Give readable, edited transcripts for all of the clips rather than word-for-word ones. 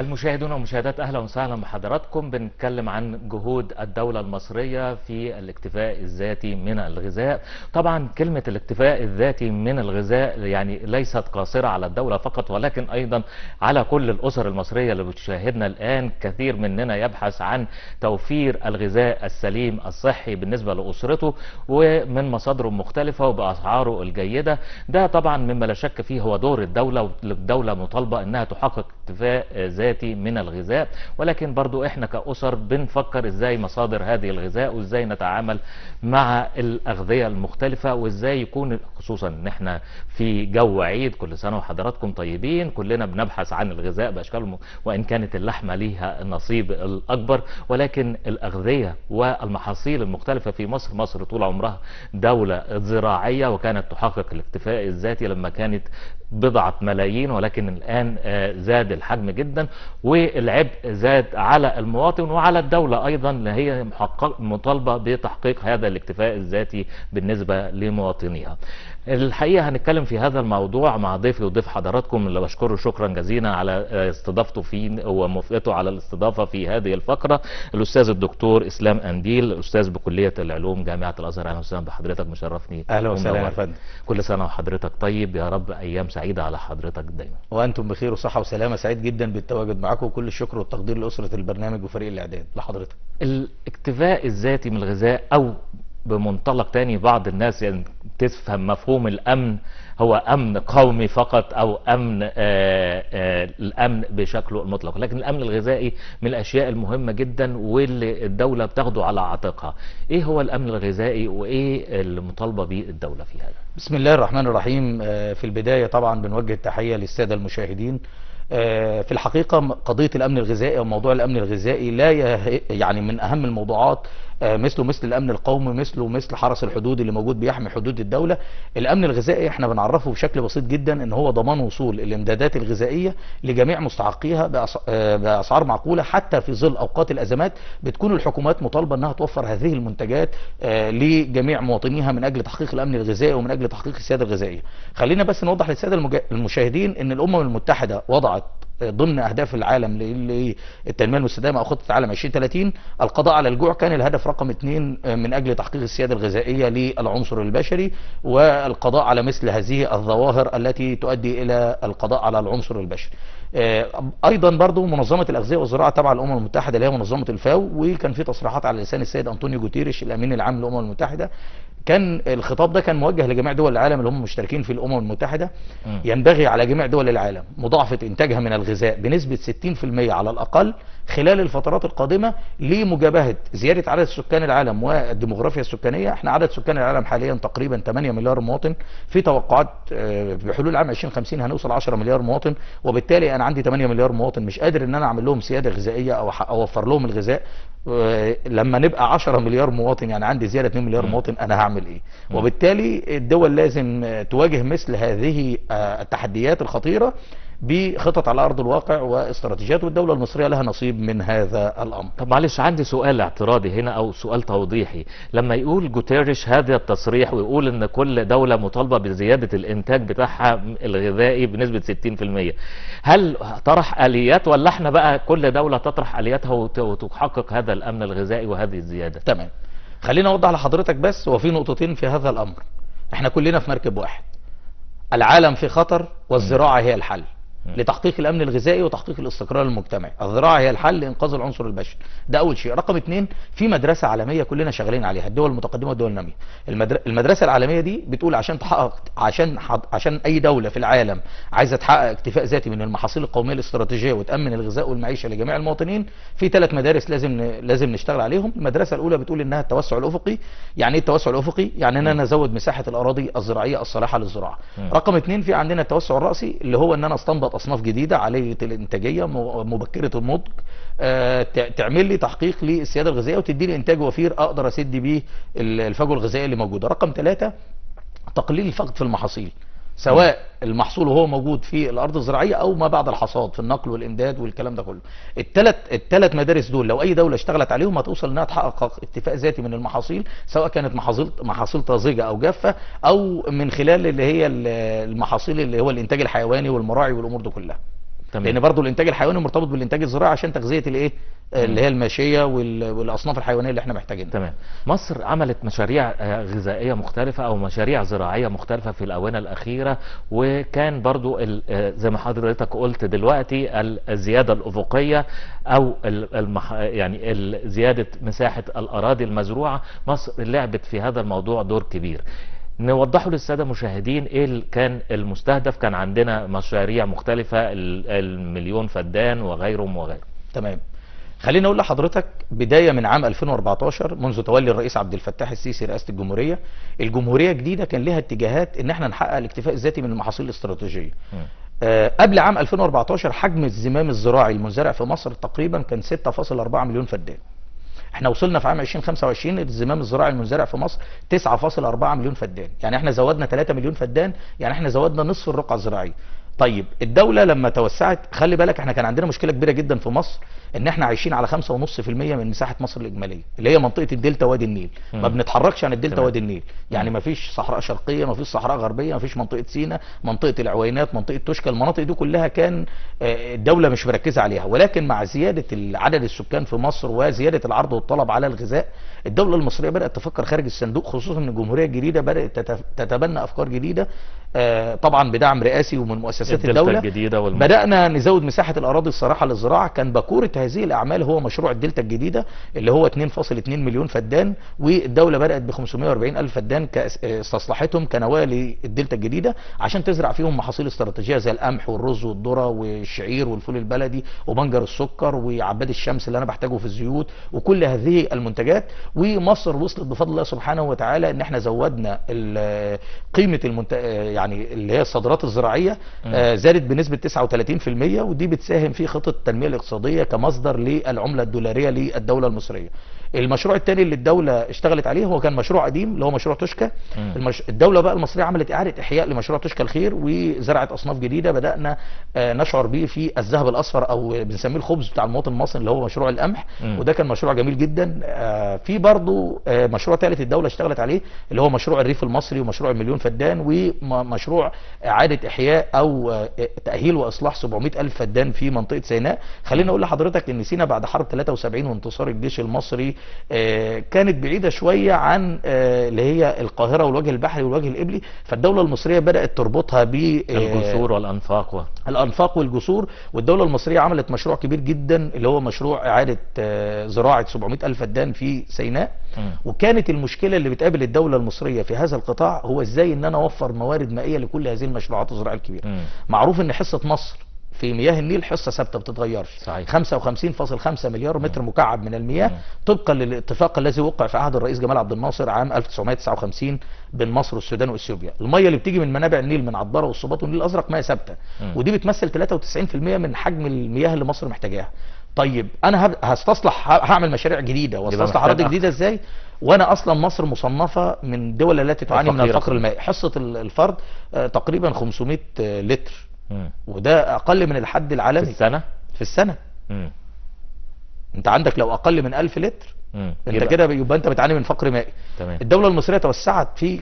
المشاهدون والمشاهدات، أهلا وسهلا بحضراتكم. بنتكلم عن جهود الدولة المصرية في الاكتفاء الذاتي من الغذاء. طبعا كلمة الاكتفاء الذاتي من الغذاء يعني ليست قاصرة على الدولة فقط، ولكن أيضا على كل الأسر المصرية اللي بتشاهدنا الآن. كثير مننا يبحث عن توفير الغذاء السليم الصحي بالنسبة لأسرته ومن مصادره المختلفة وبأسعاره الجيدة. ده طبعا مما لا شك فيه هو دور الدولة، والدولة مطالبة أنها تحقق اكتفاء ذاتي من الغذاء، ولكن برضو احنا كأسر بنفكر ازاي مصادر هذه الغذاء وازاي نتعامل مع الأغذية المختلفة وازاي يكون، خصوصا ان احنا في جو عيد، كل سنة وحضراتكم طيبين، كلنا بنبحث عن الغذاء بأشكاله، وان كانت اللحمة ليها النصيب الأكبر، ولكن الأغذية والمحاصيل المختلفة في مصر، مصر طول عمرها دولة زراعية وكانت تحقق الاكتفاء الذاتي لما كانت بضعة ملايين، ولكن الآن زاد الحجم جدا والعبء زاد على المواطن وعلى الدولة أيضا، اللي هي مطالبة بتحقيق هذا الاكتفاء الذاتي بالنسبة لمواطنيها. الحقيقة هنتكلم في هذا الموضوع مع ضيفي وضيف حضراتكم اللي بشكره شكرا جزيلا على استضافته في وموافقته على الاستضافة في هذه الفقرة، الأستاذ الدكتور إسلام قنديل، أستاذ بكلية العلوم جامعة الأزهر. أهلا وسهلا بحضرتك، مشرفني. أهلا وسهلا يا فندم. كل سنة وحضرتك طيب يا رب، أيام سعيدة على حضرتك دايما. وأنتم بخير وصحة وسلامة. سعيد جدا بالتواجد معكم، وكل الشكر والتقدير لأسرة البرنامج وفريق الإعداد لحضرتك. الاكتفاء الذاتي من الغذاء، أو بمنطلق تاني بعض الناس يعني تفهم مفهوم الأمن هو أمن قومي فقط أو أمن الأمن بشكله المطلق، لكن الأمن الغذائي من الأشياء المهمة جدا واللي الدولة بتاخده على عاتقها. إيه هو الأمن الغذائي وإيه المطالبة به الدولة في هذا؟ بسم الله الرحمن الرحيم. في البداية طبعا بنوجه التحية للسادة المشاهدين. في الحقيقة قضية الأمن الغذائي أو موضوع الأمن الغذائي لا يعني من أهم الموضوعات، مثله مثل الأمن القومي، مثله مثل حرس الحدود اللي موجود بيحمي حدود الدولة. الأمن الغذائي احنا بنعرفه بشكل بسيط جدا ان هو ضمان وصول الإمدادات الغذائية لجميع مستحقيها بأسعار معقولة، حتى في ظل أوقات الأزمات بتكون الحكومات مطالبة انها توفر هذه المنتجات لجميع مواطنيها من أجل تحقيق الأمن الغذائي ومن أجل تحقيق السيادة الغذائية. خلينا بس نوضح للسادة المشاهدين ان الأمم المتحدة وضعت ضمن أهداف العالم للتنمية المستدامة أو خطة العالم 2030 القضاء على الجوع، كان الهدف رقم 2 من أجل تحقيق السيادة الغذائية للعنصر البشري والقضاء على مثل هذه الظواهر التي تؤدي إلى القضاء على العنصر البشري. أيضا برضو منظمة الأغذية والزراعة تبع الأمم المتحدة اللي هي منظمة الفاو، وكان في تصريحات على لسان السيد أنطونيو جوتيريش الأمين العام للأمم المتحدة. كان الخطاب ده كان موجه لجميع دول العالم اللي هم مشتركين في الأمم المتحدة. ينبغي على جميع دول العالم مضاعفة إنتاجها من الغذاء بنسبة 60% على الأقل خلال الفترات القادمة لمجابهة زيادة عدد سكان العالم والديموغرافيا السكانية. احنا عدد سكان العالم حاليا تقريبا 8 مليار مواطن، في توقعات بحلول عام 2050 هنوصل 10 مليار مواطن، وبالتالي انا عندي 8 مليار مواطن مش قادر ان انا اعمل لهم سيادة غذائية او اوفر لهم الغذاء. لما نبقى 10 مليار مواطن يعني عندي زيادة 2 مليار مواطن، انا هعمل ايه؟ وبالتالي الدول لازم تواجه مثل هذه التحديات الخطيرة بخطط على أرض الواقع واستراتيجيات، والدولة المصرية لها نصيب من هذا الأمر. طب معلش عندي سؤال اعتراضي هنا أو سؤال توضيحي. لما يقول جوتيريش هذا التصريح ويقول إن كل دولة مطالبة بزيادة الإنتاج بتاعها الغذائي بنسبة 60%، هل طرح آليات ولا احنا بقى كل دولة تطرح آلياتها وتحقق هذا الأمن الغذائي وهذه الزيادة؟ تمام، خلينا أوضح لحضرتك بس، وفي نقطتين في هذا الأمر. احنا كلنا في مركب واحد، العالم في خطر والزراعة هي الحل لتحقيق الأمن الغذائي وتحقيق الاستقرار المجتمعي. الزراعة هي الحل لإنقاذ العنصر البشري، ده أول شيء. رقم 2، في مدرسة عالمية كلنا شغالين عليها، الدول المتقدمة والدول النامية. المدرسة العالمية دي بتقول عشان تحقق، عشان أي دولة في العالم عايزة تحقق اكتفاء ذاتي من المحاصيل القومية الاستراتيجية وتأمن الغذاء والمعيشة لجميع المواطنين، في 3 مدارس لازم نشتغل عليهم. المدرسة الأولى بتقول إنها التوسع الأفقي. يعني إيه التوسع الأفقي؟ يعني إن أنا أزود مساحة الأراضي الزراعية الصالحة للزراعة. رقم 2، في عندنا التوسع الرأسي اللي هو إن أنا استنبط أصناف جديدة عالية الإنتاجية مبكرة النضج، تعمل لي تحقيق للسيادة الغذائية وتدي لي إنتاج وفير أقدر أسد بيه الفجوة الغذائية اللي موجودة. رقم 3، تقليل الفقد في المحاصيل، سواء المحصول وهو موجود في الارض الزراعية او ما بعد الحصاد في النقل والامداد والكلام ده كله. الثلاث مدارس دول لو اي دولة اشتغلت عليهم هتوصل انها تحقق اكتفاء ذاتي من المحاصيل، سواء كانت محاصيل طازجه او جافة، او من خلال اللي هي المحاصيل اللي هو الانتاج الحيواني والمراعي والامور دي كلها. تمام. لان برضو الانتاج الحيواني مرتبط بالانتاج الزراعي عشان تغذية الايه اللي هي الماشية والاصناف الحيوانية اللي احنا محتاجينها. تمام. مصر عملت مشاريع غذائية مختلفة او مشاريع زراعية مختلفة في الاونة الاخيرة، وكان برضو زي ما حضرتك قلت دلوقتي الزيادة الافقية او يعني زيادة مساحة الاراضي المزروعه، مصر لعبت في هذا الموضوع دور كبير. نوضحه للسادة المشاهدين ايه اللي كان المستهدف. كان عندنا مشاريع مختلفة، المليون فدان وغيرهم وغيره. تمام. خليني اقول لحضرتك بداية من عام 2014 منذ تولي الرئيس عبد الفتاح السيسي رئاسة الجمهورية، الجمهورية الجديدة كان لها اتجاهات ان احنا نحقق الاكتفاء الذاتي من المحاصيل الاستراتيجية. قبل عام 2014 حجم الزمام الزراعي المنزرع في مصر تقريبا كان 6.4 مليون فدان. احنا وصلنا في عام 2025 الزمام الزراعي المنزرع في مصر 9.4 مليون فدان، يعني احنا زودنا 3 مليون فدان، يعني احنا زودنا نصف الرقعة الزراعية. طيب الدولة لما توسعت، خلي بالك احنا كان عندنا مشكلة كبيرة جدا في مصر ان احنا عايشين على 5.5% من مساحة مصر الإجمالية اللي هي منطقة الدلتا وادي النيل. ما بنتحركش عن الدلتا وادي النيل، يعني ما فيش صحراء شرقية، ما فيش صحراء غربية، ما فيش منطقة سيناء، منطقة العوينات، منطقة توشكا، المناطق دي كلها كان الدولة مش مركزة عليها. ولكن مع زيادة عدد السكان في مصر وزيادة العرض والطلب على الغذاء، الدولة المصرية بدأت تفكر خارج الصندوق، خصوصا ان الجمهورية الجديدة بدأت تتبنى أفكار جديدة، طبعا بدعم رئاسي ومن مؤسسات الدولة الجديدة. بدأنا نزود مساحة الأراضي الصراحة للزراعة. كان باكورة هذه الأعمال هو مشروع الدلتا الجديدة اللي هو 2.2 مليون فدان، والدولة بدأت ب 540 ألف فدان استصلحتهم كنواة للدلتا الجديدة عشان تزرع فيهم محاصيل استراتيجية زي القمح والرز والذرة والشعير والفول البلدي وبنجر السكر وعباد الشمس اللي أنا بحتاجه في الزيوت وكل هذه المنتجات. ومصر وصلت بفضل الله سبحانه وتعالى إن احنا زودنا قيمة يعني اللي هي الصادرات الزراعية زادت بنسبة 39%، ودي بتساهم في خطة التنمية الاقتصادية كمصدر للعملة الدولارية للدولة المصرية. المشروع الثاني اللي الدولة اشتغلت عليه هو كان مشروع قديم اللي هو مشروع توشكا. الدولة بقى المصرية عملت إعادة إحياء لمشروع توشكا الخير وزرعت أصناف جديدة بدأنا نشعر به في الذهب الأصفر أو بنسميه الخبز بتاع المواطن المصري اللي هو مشروع القمح. وده كان مشروع جميل جدا. في برضو مشروع ثالث الدولة اشتغلت عليه اللي هو مشروع الريف المصري ومشروع المليون فدان ومشروع إعادة إحياء أو تأهيل وإصلاح 700 ألف فدان في منطقة سيناء. خلينا أقول لحضرتك إن سيناء بعد حرب 73 وانتصار الجيش المصري كانت بعيدة شوية عن اللي هي القاهرة والوجه البحري والوجه القبلي، فالدولة المصرية بدأت تربطها بالجسور والأنفاق الأنفاق والجسور. والدولة المصرية عملت مشروع كبير جدا اللي هو مشروع إعادة زراعة 700 ألف فدان في سيناء. وكانت المشكلة اللي بتقابل الدولة المصرية في هذا القطاع هو إزاي إن أنا أوفر موارد مائية لكل هذه المشروعات الزراعية الكبيرة. معروف إن حصة مصر في مياه النيل حصة ثابتة بتتغيرش، 55.5 مليار متر مكعب من المياه طبقا للاتفاق الذي وقع في عهد الرئيس جمال عبد الناصر عام 1959 بين مصر والسودان واثيوبيا. المية اللي بتيجي من منابع النيل من عطبره والصباط والنيل الازرق مية ثابتة، ودي بتمثل 93% من حجم المياه اللي مصر محتاجاها. طيب انا هستصلح، هعمل مشاريع جديدة واستصلح اراضي جديدة ازاي وانا اصلا مصر مصنفه من الدول التي تعاني من الفقر المائي؟ حصة الفرد تقريبا 500 لتر، وده اقل من الحد العالمي في السنة. في السنة. انت عندك لو اقل من 1000 لتر انت كده يبقى انت بتعاني من فقر مائي. تمام. الدولة المصرية توسعت في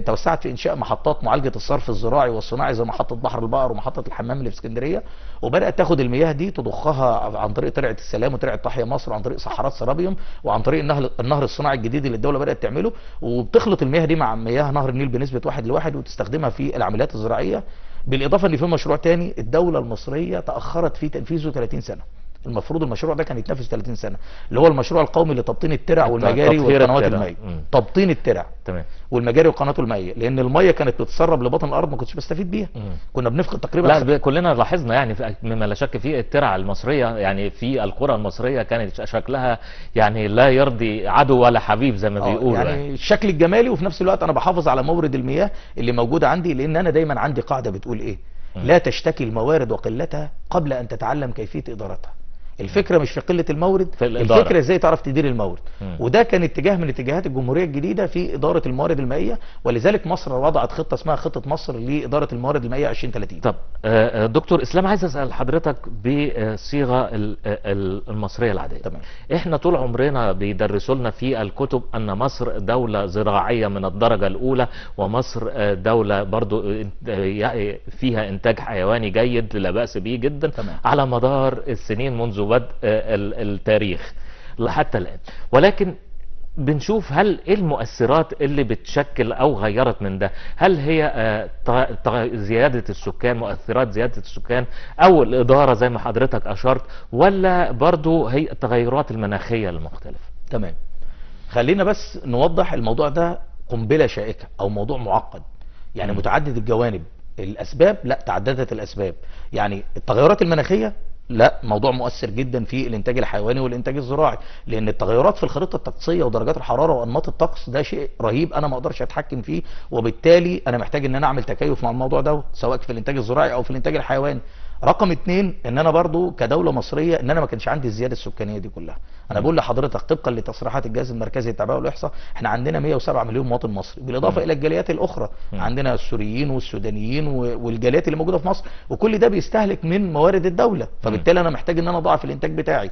توسعت في انشاء محطات معالجة الصرف الزراعي والصناعي زي محطة بحر البقر ومحطه الحمام اللي في اسكندرية، وبدات تاخد المياه دي تضخها عن طريق ترعه السلام وترعه تحيا مصر وعن طريق صحارات سرابيوم وعن طريق النهر الصناعي الجديد اللي الدولة بدات تعمله، وبتخلط المياه دي مع مياه نهر النيل بنسبة 1:1 وتستخدمها في العمليات الزراعية. بالاضافة ان في مشروع تاني الدولة المصرية تاخرت في تنفيذه 30 سنة، المفروض المشروع ده كان يتنفذ 30 سنة، اللي هو المشروع القومي لتبطين الترع والمجاري والقنوات المائية. تبطين الترع تمام والمجاري والقنوات المائية، لان المية كانت بتتسرب لبطن الارض ما كنتش بستفيد بيها. كنا بنفقد تقريبا. لا كلنا لاحظنا يعني مما لا شك فيه الترع المصرية يعني في القرى المصرية كانت شكلها يعني لا يرضي عدو ولا حبيب زي ما بيقولوا، يعني الشكل الجمالي، وفي نفس الوقت انا بحافظ على مورد المياه اللي موجودة عندي، لان انا دايما عندي قاعدة بتقول ايه؟ لا تشتكي الموارد وقلتها قبل ان تتعلم كيفية ادارتها. الفكرة مش في قلة المورد، في الإدارة. الفكرة ازاي تعرف تدير المورد. وده كان اتجاه من اتجاهات الجمهورية الجديدة في ادارة الموارد المائية، ولذلك مصر وضعت خطه اسمها خطه مصر لادارة الموارد المائية 2030. طب دكتور اسلام، عايز اسال حضرتك بصيغة المصرية العادية. تمام. احنا طول عمرنا بيدرسوا لنا في الكتب ان مصر دولة زراعية من الدرجة الاولى، ومصر دولة برضو فيها انتاج حيواني جيد لا باس به جدا. تمام. على مدار السنين منذ بدء التاريخ حتى الآن، ولكن بنشوف هل ايه المؤثرات اللي بتشكل او غيرت من ده؟ هل هي زيادة السكان، مؤثرات زيادة السكان، او الإدارة زي ما حضرتك أشرت، ولا برضو هي التغيرات المناخية المختلفة؟ تمام. خلينا بس نوضح الموضوع ده قنبلة شائكة او موضوع معقد، يعني متعدد الجوانب. الأسباب لا، تعددت الأسباب. يعني التغيرات المناخية لا، موضوع مؤثر جدا في الانتاج الحيواني والانتاج الزراعي، لان التغيرات في الخريطة الطقسيه ودرجات الحرارة وانماط الطقس ده شيء رهيب انا ما اقدرش اتحكم فيه، وبالتالي انا محتاج ان انا اعمل تكيف مع الموضوع ده سواء في الانتاج الزراعي او في الانتاج الحيواني. رقم 2، ان انا برضو كدولة مصرية ان انا ما كانش عندي الزيادة السكانية دي كلها. انا بقول لحضرتك طبقا لتصريحات الجهاز المركزي للتعبئه والاحصاء احنا عندنا 107 مليون مواطن مصري، بالاضافة الى الجاليات الاخرى، عندنا السوريين والسودانيين والجاليات اللي موجودة في مصر، وكل ده بيستهلك من موارد الدولة، فبالتالي انا محتاج ان انا اضاعف الانتاج بتاعي.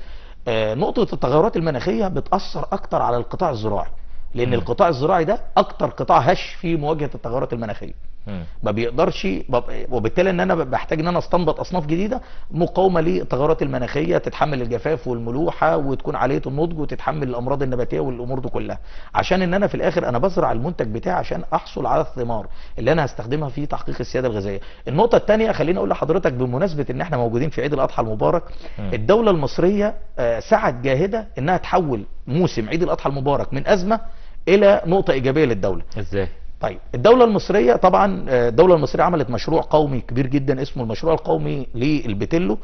نقطة التغيرات المناخية بتاثر اكتر على القطاع الزراعي، لان القطاع الزراعي ده اكتر قطاع هش في مواجهة التغيرات المناخية. ما بيقدرش، وبالتالي ان انا بحتاج ان انا استنبط اصناف جديدة مقاومة للتغيرات المناخية، تتحمل الجفاف والملوحه وتكون عالية النضج وتتحمل الامراض النباتية والامور دي كلها، عشان ان انا في الاخر انا بزرع المنتج بتاعي عشان احصل على الثمار اللي انا هستخدمها في تحقيق السيادة الغذائية. النقطة الثانية، خليني اقول لحضرتك بمناسبة ان احنا موجودين في عيد الاضحى المبارك، الدولة المصرية سعت جاهده انها تحول موسم عيد الاضحى المبارك من ازمة الى نقطة ايجابية للدولة. ازاي؟ طيب الدولة المصرية طبعا، الدولة المصرية عملت مشروع قومي كبير جدا اسمه المشروع القومي للبتلو.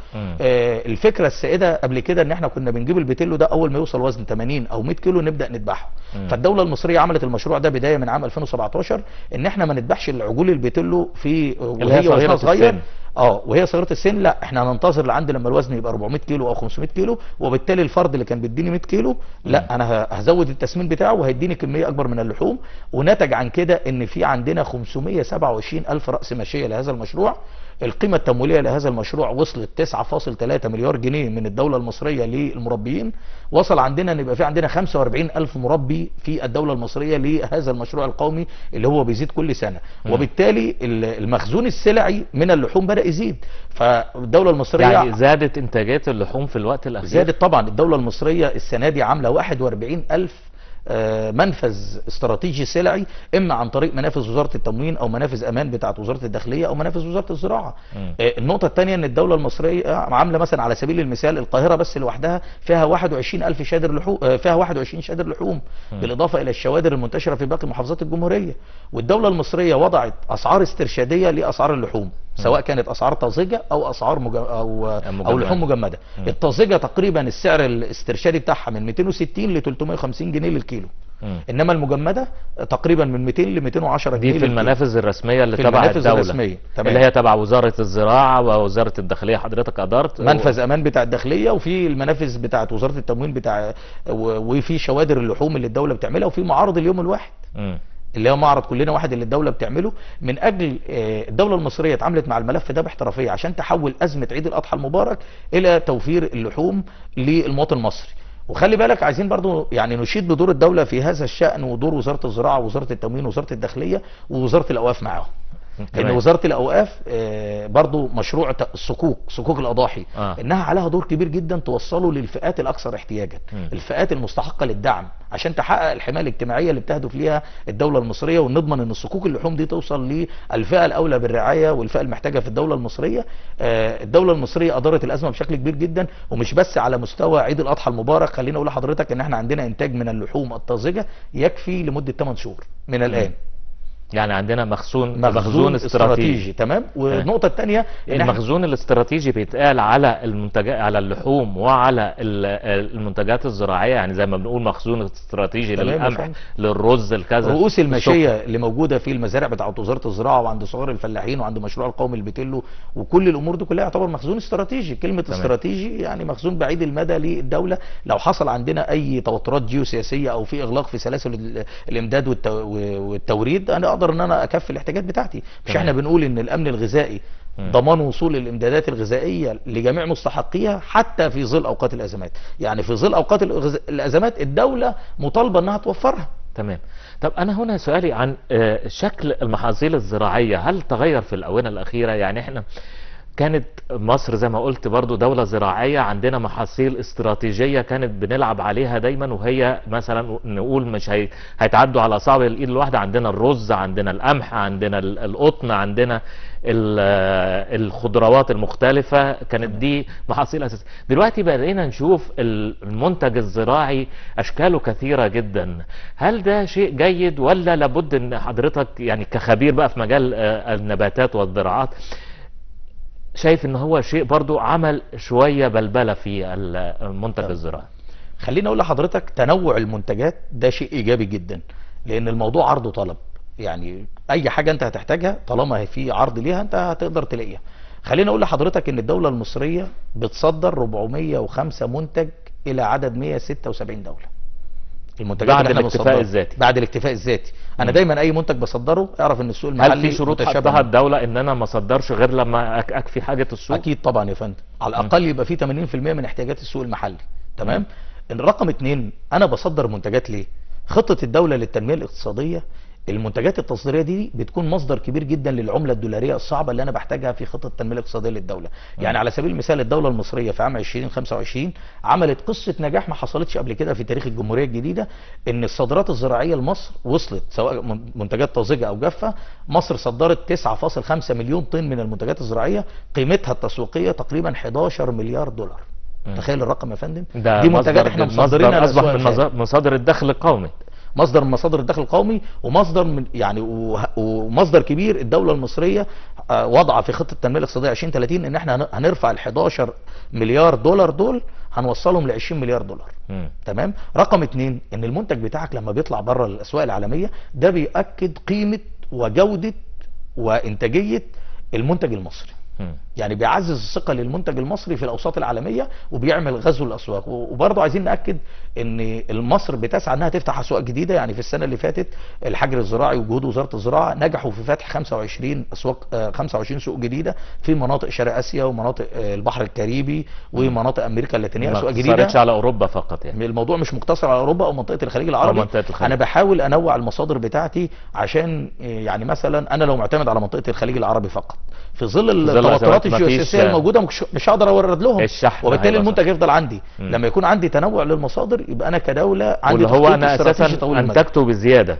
الفكرة السائدة قبل كده ان احنا كنا بنجيب البتلو ده اول ما يوصل وزن 80 او 100 كيلو نبدأ نذبحه. فالدولة المصرية عملت المشروع ده بداية من عام 2017 ان احنا ما نذبحش العجول البتلو في وهي وزنها صغير، وهي صغيرة السن، لا احنا هننتظر لعند لما الوزن يبقى 400 كيلو او 500 كيلو، وبالتالي الفرد اللي كان بيديني 100 كيلو لا انا هزود التسمين بتاعه وهيديني كمية اكبر من اللحوم. ونتج عن كده ان في عندنا 527 الف رأس ماشية لهذا المشروع. القيمة التمويلية لهذا المشروع وصلت 9.3 مليار جنيه من الدولة المصرية للمربيين. وصل عندنا ان يبقى في عندنا 45 ألف مربي في الدولة المصرية لهذا المشروع القومي اللي هو بيزيد كل سنة. وبالتالي المخزون السلعي من اللحوم بدأ يزيد. فالدولة المصرية يعني زادت إنتاجات اللحوم في الوقت الأخير؟ زادت طبعا. الدولة المصرية السنة دي عاملة 41 ألف منفذ استراتيجي سلعي، اما عن طريق منافذ وزارة التموين او منافذ امان بتاعه وزارة الداخلية او منافذ وزارة الزراعة. النقطة الثانية ان الدولة المصرية عامله مثلا على سبيل المثال القاهرة بس لوحدها فيها 21,000 شادر لحوم، فيها 21 شادر لحوم، بالاضافة الى الشوادر المنتشرة في باقي محافظات الجمهورية. والدولة المصرية وضعت اسعار استرشاديه لاسعار اللحوم، سواء كانت اسعار طازجه او اسعار او لحوم مجمده. الطازجه تقريبا السعر الاسترشادي بتاعها من 260 ل 350 جنيه للكيلو. انما المجمده تقريبا من 200 ل 210 جنيه. دي في المنافذ الرسمية اللي تبع الدولة الرسمية. اللي هي تبع وزارة الزراعة ووزارة الداخلية. حضرتك ادارت منفذ امان بتاع الداخلية، وفي المنافذ بتاعه وزارة التموين بتاع، وفي شوادر اللحوم اللي الدولة بتعملها، وفي معارض اليوم الواحد. اللي هو معرض كلنا واحد اللي الدولة بتعمله من أجل الدولة المصرية اتعاملت مع الملف ده باحترافية عشان تحول أزمة عيد الأضحى المبارك إلى توفير اللحوم للمواطن المصري. وخلي بالك عايزين برضو يعني نشيد بدور الدولة في هذا الشأن، ودور وزارة الزراعة ووزارة التموين ووزارة الداخلية ووزارة الأوقاف معاهم. لأن وزارة الأوقاف برضو مشروع الصكوك، صكوك الأضاحي، إنها عليها دور كبير جدا توصله للفئات الأكثر احتياجا، الفئات المستحقة للدعم، عشان تحقق الحماية الاجتماعية اللي بتهدف ليها الدولة المصرية، ونضمن إن الصكوك اللحوم دي توصل للفئة الأولى بالرعاية والفئة المحتاجة في الدولة المصرية. الدولة المصرية أدارت الأزمة بشكل كبير جدا، ومش بس على مستوى عيد الأضحى المبارك. خلينا أقول لحضرتك إن إحنا عندنا إنتاج من اللحوم الطازجة يكفي لمدة 8 شهور من الآن. يعني عندنا مخزون استراتيجي. تمام. والنقطة الثانية المخزون الاستراتيجي بيتقال على المنتجات، على اللحوم وعلى المنتجات الزراعية، يعني زي ما بنقول مخزون استراتيجي للقمح، للرز، الكذا. رؤوس الماشية اللي موجودة في المزارع بتاعت وزارة الزراعة وعند صغار الفلاحين وعند مشروع القومي البتلو وكل الامور دي كلها يعتبر مخزون استراتيجي. كلمة تمام. استراتيجي يعني مخزون بعيد المدى للدولة، لو حصل عندنا اي توترات جيوسياسيه او في اغلاق في سلاسل الامداد والتوريد انا اقدر ان انا اكفي الاحتياجات بتاعتي. مش تمام. احنا بنقول ان الامن الغذائي ضمان وصول الامدادات الغذائية لجميع مستحقيها حتى في ظل اوقات الازمات، يعني في ظل اوقات الازمات الدولة مطالبه انها توفرها. تمام. طب انا هنا سؤالي عن شكل المحاصيل الزراعية، هل تغير في الاونة الاخيرة؟ يعني احنا كانت مصر زي ما قلت برضو دولة زراعية، عندنا محاصيل استراتيجية كانت بنلعب عليها دايما، وهي مثلا نقول مش هيتعدوا على أصابع الإيد الواحدة. عندنا الرز، عندنا القمح، عندنا القطن، عندنا الخضروات المختلفة، كانت دي محاصيل أساسية. دلوقتي بقينا نشوف المنتج الزراعي أشكاله كثيرة جدا. هل ده شيء جيد ولا لابد أن حضرتك يعني كخبير بقى في مجال النباتات والزراعات شايف ان هو شيء برضو عمل شوية بلبلة في المنتج الزراعي؟ خليني اقول لحضرتك تنوع المنتجات ده شيء ايجابي جدا، لان الموضوع عرض وطلب، يعني اي حاجة انت هتحتاجها طالما في عرض ليها انت هتقدر تلاقيها. خليني اقول لحضرتك ان الدولة المصرية بتصدر 405 منتج الى عدد 176 دولة. المنتجات بعد الاكتفاء الذاتي. بعد الاكتفاء الذاتي. انا دايما اي منتج بصدره اعرف ان السوق المحلي هل في شروط حطها الدولة ان انا ما اصدرش غير لما اكفي حاجة السوق؟ اكيد طبعا يا فندم، على الاقل يبقى في 80% من احتياجات السوق المحلي. تمام. الرقم 2، انا بصدر منتجات ليه؟ خطه الدولة للتنمية الاقتصادية، المنتجات التصديريه دي بتكون مصدر كبير جدا للعملة الدولاريه الصعبة اللي انا بحتاجها في خطه التنمية الاقتصادية للدولة. يعني على سبيل المثال الدولة المصرية في عام 2025 عملت قصة نجاح ما حصلتش قبل كده في تاريخ الجمهورية الجديدة، ان الصادرات الزراعية لمصر وصلت سواء منتجات طازجه او جافة، مصر صدرت 9.5 مليون طن من المنتجات الزراعية قيمتها التسويقية تقريبا 11 مليار دولار. تخيل الرقم يا فندم. دي منتجات احنا مصدرينها، اصبح من مصادر الدخل القومي، مصدر من مصادر الدخل القومي، ومصدر من يعني ومصدر كبير. الدولة المصرية وضع في خطة التنمية الاقتصادية 2030 ان احنا هنرفع ال 11 مليار دولار دول هنوصلهم ل 20 مليار دولار. تمام. رقم 2، ان المنتج بتاعك لما بيطلع بره الاسواق العالمية ده بيأكد قيمة وجودة وانتاجية المنتج المصري. يعني بيعزز الثقة للمنتج المصري في الأوساط العالمية وبيعمل غزو الأسواق. وبرضه عايزين نأكد إن مصر بتسعى إنها تفتح أسواق جديدة. يعني في السنة اللي فاتت الحجر الزراعي وجهود وزارة الزراعة نجحوا في فتح 25 أسواق، 25 سوق جديدة في مناطق شرق آسيا ومناطق البحر الكاريبي ومناطق أمريكا اللاتينية، أسواق جديدة. ما اقتصرتش على أوروبا فقط، يعني الموضوع مش مقتصر على أوروبا أو منطقة الخليج العربي. أنا بحاول أنوع المصادر بتاعتي عشان يعني مثلا أنا لو معتمد على منطقة الخليج العربي فقط في ظل التوترات الجيوسياسية الموجودة مش هقدر اورد لهم، وبالتالي المنتج يفضل عندي. لما يكون عندي تنوع للمصادر يبقى انا كدولة عندي واللي هو انا اساسا انتجته بزيادة،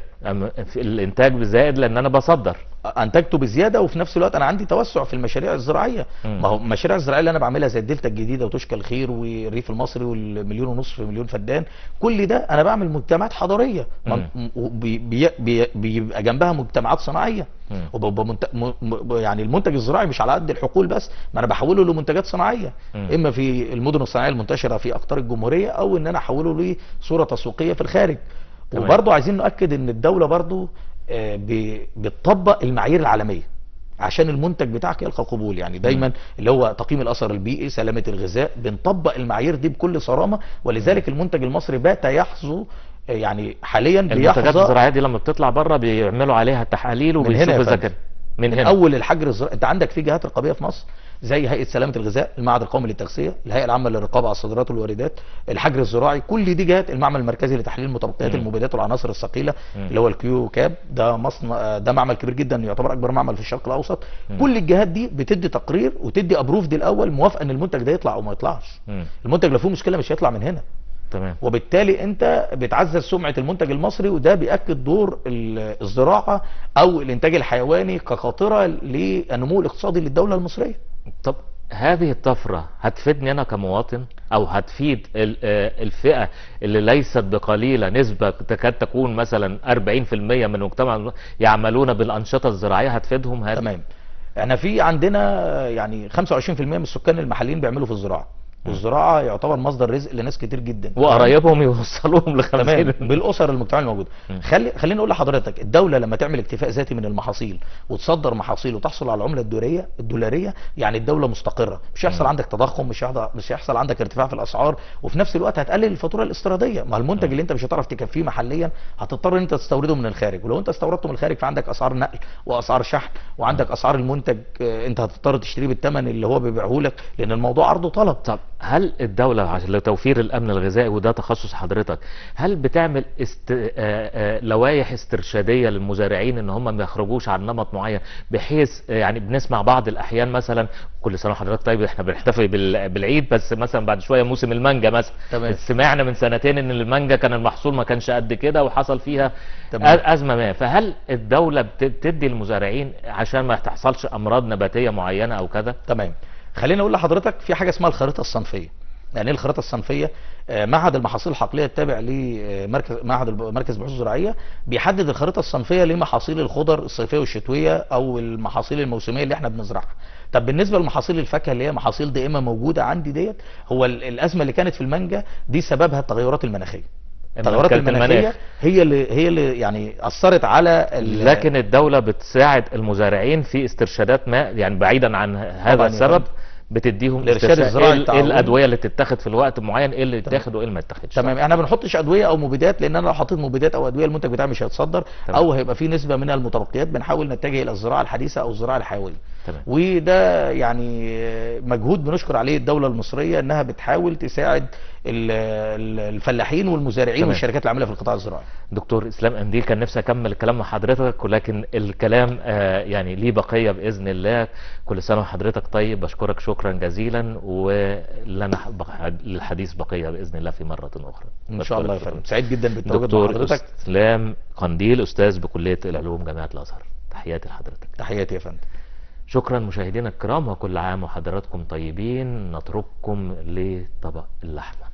الانتاج بزائد لان انا بصدر، انتجته بزيادة، وفي نفس الوقت انا عندي توسع في المشاريع الزراعية. ما هو المشاريع الزراعية اللي انا بعملها زي الدلتا الجديدة وتشكى الخير والريف المصري والمليون ونصف مليون فدان، كل ده انا بعمل مجتمعات حضارية بيبقى جنبها مجتمعات صناعية. يعني المنتج الزراعي مش على قد الحقول بس، ما انا بحوله لمنتجات صناعية، اما في المدن الصناعية المنتشرة في اقطار الجمهورية او ان انا احوله لصورة تسويقية في الخارج. وبرضه عايزين نؤكد ان الدولة برضه بتطبق المعايير العالمية عشان المنتج بتاعك يلقى قبول. يعني دايما اللي هو تقييم الاثر البيئي، سلامه الغذاء، بنطبق المعايير دي بكل صرامه، ولذلك المنتج المصري بات يحظو يعني حاليا المنتجات الزراعية دي لما بتطلع بره بيعملوا عليها تحاليل وبيشوفوا اذا كان من هنا اول الحجر الزراعي. انت عندك في جهات رقابية في مصر زي هيئة سلامه الغذاء، المعهد القومي للتغذيه، الهيئة العامة للرقابة على الصادرات والواردات، الحجر الزراعي، كل دي جهات، المعمل المركزي لتحليل متبقيات المبيدات والعناصر الثقيلة اللي هو ال QCAP، ده مصنع، ده معمل كبير جدا يعتبر اكبر معمل في الشرق الاوسط. كل الجهات دي بتدي تقرير وتدي approved الاول، موافقة ان المنتج ده يطلع او ما يطلعش. المنتج لو فيه مشكلة مش هيطلع من هنا. تمام. وبالتالي انت بتعزز سمعه المنتج المصري، وده بيأكد دور الزراعة او الانتاج الحيواني كقاطره للنمو الاقتصادي للدولة المصرية. طب هذه الطفرة هتفيدني أنا كمواطن، أو هتفيد الفئة اللي ليست بقليلة، نسبة تكاد تكون مثلا 40% من المجتمع يعملون بالأنشطة الزراعية، هتفيدهم هذا؟ تمام. احنا في عندنا يعني 25% من السكان المحليين بيعملوا في الزراعة، والزراعة يعتبر مصدر رزق لناس كتير جدا، وقرايبهم يوصلوهم ل 50. تمام، بالاسر المجتمع الموجود. خليني اقول لحضرتك، الدولة لما تعمل اكتفاء ذاتي من المحاصيل وتصدر محاصيل وتحصل على العملة الدولاريه، يعني الدولة مستقره، مش هيحصل عندك تضخم، مش هيحصل عندك ارتفاع في الاسعار، وفي نفس الوقت هتقلل الفاتورة الاستيراديه. ما المنتج اللي انت مش هتعرف تكفيه محليا هتضطر ان انت تستورده من الخارج، ولو انت استوردته من الخارج فعندك اسعار نقل واسعار شحن، وعندك اسعار المنتج انت هتضطر تشتريه بالثمن اللي هو بيبيعه لك، لان الموضوع عرض وطلب. طب هل الدولة عشان لتوفير الأمن الغذائي، وده تخصص حضرتك، هل بتعمل لوائح استرشادية للمزارعين إن هم ما يخرجوش عن نمط معين، بحيث يعني بنسمع بعض الأحيان مثلا، كل سنة وحضرتك طيب، احنا بنحتفل بالعيد، بس مثلا بعد شوية موسم المانجا مثلا. تمام. سمعنا من سنتين إن المانجا كان المحصول ما كانش قد كده وحصل فيها أزمة ما، فهل الدولة بتدي المزارعين عشان ما تحصلش أمراض نباتية معينة أو كذا؟ تمام. خليني اقول لحضرتك في حاجة اسمها الخريطة الصنفيه. يعني ايه الخريطة الصنفيه؟ معهد المحاصيل الحقليه التابع لمركز معهد مركز البحوث الزراعية بيحدد الخريطة الصنفيه لمحاصيل الخضر الصيفية والشتويه او المحاصيل الموسمية اللي احنا بنزرعها. طب بالنسبة لمحاصيل الفاكهة اللي هي محاصيل دائمة موجودة عندي ديت، هو الازمة اللي كانت في المانجا دي سببها التغيرات المناخية. التغيرات المناخية هي اللي يعني اثرت على لكن الدولة بتساعد المزارعين في استرشادات ما، يعني بعيدا عن هذا السبب بتديهم الارشاد الزراعي، ايه الادوية اللي تتاخد في الوقت معين، ايه اللي يتاخد وايه اللي ما يتاخدش. تمام. احنا ما بنحطش ادوية او مبيدات، لان انا لو حطيت مبيدات او ادوية المنتج بتاعي مش هيتصدر. تمام. او هيبقى في نسبه من المتبقيات. بنحاول نتجه الى الزراعة الحديثة او الزراعة الحيوية. تمام. وده يعني مجهود بنشكر عليه الدولة المصرية، انها بتحاول تساعد الفلاحين والمزارعين. تمام. والشركات العاملة في القطاع الزراعي. دكتور اسلام قنديل، كان نفسي اكمل الكلام مع حضرتك، ولكن الكلام يعني ليه بقية باذن الله. كل سنة وحضرتك طيب، بشكرك شكرا جزيلا، ولنا للحديث بقية باذن الله في مرة اخرى ان شاء الله. يا فندم سعيد جدا بالتواجد مع دكتور حضرتك. اسلام قنديل، استاذ بكلية العلوم جامعه الازهر، تحياتي لحضرتك. تحياتي يا فندم. شكرا مشاهدينا الكرام، وكل عام وحضراتكم طيبين. نترككم لطبق اللحمة.